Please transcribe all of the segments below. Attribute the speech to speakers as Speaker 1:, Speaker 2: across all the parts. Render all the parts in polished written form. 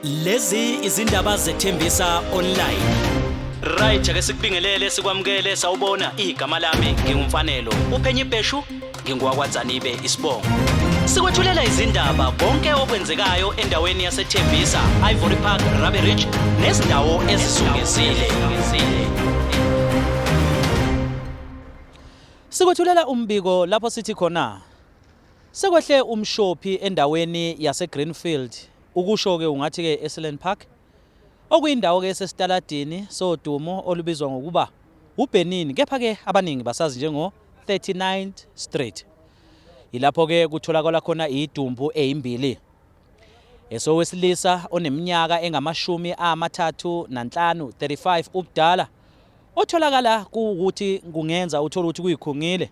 Speaker 1: Lezi izindaba zethembisa online. Right, ake sikubingelele sikwamukele sawubona igama lami ngingumfanelo. Uphenye ibheshu ngingowakwaDzanibe isibongo. Sikwethulela izindaba konke okwenzekayo endaweni yaseThembisa, Ivory Park, Rabie Ridge nezindawo ezizungezile. Sikwethulela umbiko lapho sithi khona sekwehle umshophi endaweni yaseGreenfield ukusho-ke ungathi-ke eSelen Park okuyindawo-ke esesitaladini sodumo olubizwa ngokuba uBenin kepha-ke abaningi basazi njengo-39th Street. Yilapho-ke kutholakala khona idumbu eyimbili. Esowesilisa oneminyaka engamashumi 35 35 ubudala otholakala kuwukuthi kungenza uthole ukuthi kuyikhungile.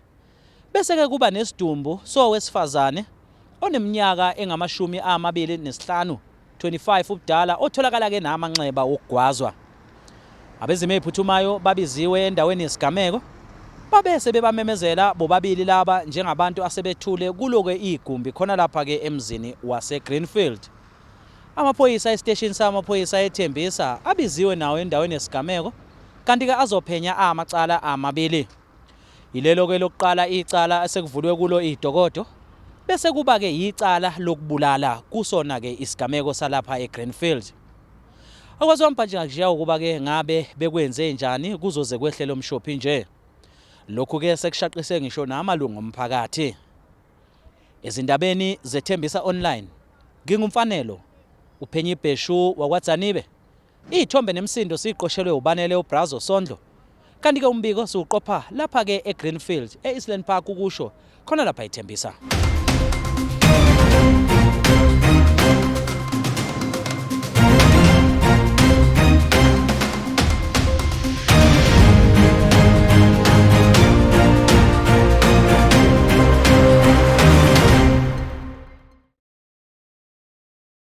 Speaker 1: Bese-ke kuba nesidumbu sowesifazane oneminyaka engamashumi 25 25 ubudala otholakala-ke namanxeba wokugwazwa. Abezimo eziphuthumayo babiziwe endaweni yesigameko babe sebebamemezela bobabili laba njengabantu asebethule kulo-ke igumbi khona lapha-ke emzini waseGreenfield. Amaphoyisa esiteshini samaphoyisa eThembisa abiziwe nawo endaweni yesigameko kanti-ke azophenya amacala amabili. Yilelo-ke lokuqala icala esekuvulwe kulo idokodo bese kuba-ke yicala lokubulala kusona-ke isigameko salapha eGreenfield. Akwaziwa mbhanjingakushiya ukuba-ke ngabe bekwenze njani kuzoze kwehle lo mshophi nje. Lokhu-ke sekushaqise ngisho namalungu omphakathi. Ezindabeni zeThembisa Online, nginguMfanelo, uPhenyi Bheshu wakwaDzanibe. Iy'thombe nemisindo siyiqoshelwe uBanele uBrazo Sondlo. Kanti-ke umbiko siwuqopha lapha-ke eGreenfield, e-Eastland Park ukusho khona lapha eThembisa.